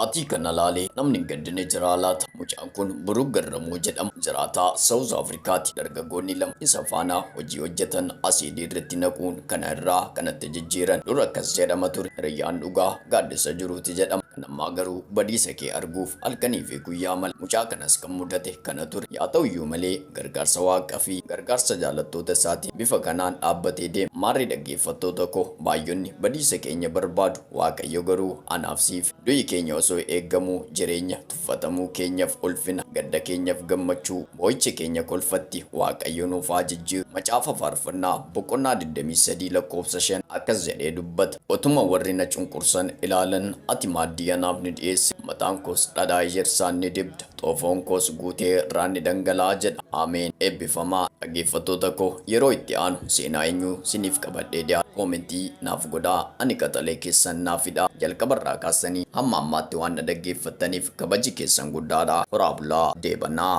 Taatii kana laalee namni hin gaddine jiraa laata? Mucaan kun Buruk Garramuu jedhama. Jiraataa Saawuz Afrikaati. Dargaggoonni lama isa faana hojii hojjetan asiidii irratti naquun kana irraa kanatti jijjiiran. Dur akkas jedhama ture. Hiriyyaan dhugaa gaaddisa jiruuti jedhama. Kan ammaa garuu badiisa kee arguuf halkanii fi guyyaa mala. Mucaa kanas kan mudate kana ture. Yaa ta'uyyuu malee gargaarsa Waaqa fi gargaarsa jaalattoota isaatiin bifa kanaan dhaabbatee deema. Maarree dhaggeeffattoota koo baay'onni badiisa keenya barbaadu. Waaqayyo garuu anaaf siif du'i keenya osoo eeggamuu jireenya, tuffatamuu keenyaf ulfina, gadda keenyaf gammachuu, boo'icha keenya kolfatti Waaqayyo nuuf haa jijjiiru. Macaafa Faarfannaa boqonnaa 23 lakkoofsa 5 akkas jedhee dubbata. Otuma warri na cunqursan ilaalan ati maaddii anaaf ni dhi'eessita, mataan koos dhadhaa ejersaan ni dibda, xoofoon koos guutee irraan ni dhangala'a jedha. Ameen. Eebbifamaa. Dhaggeeffattoota koo yeroo itti aanu seenaa eenyuu siniif qabadhee dhiyaadha? Koomentii naaf godhaa. Ani qaxalee keessan Naafidha. Jalqabarraa kaastanii hamma ammaatti waan na dhaggeeffattaniif kabaji keessan guddaadha. Horaa bulaa. Deebanaa.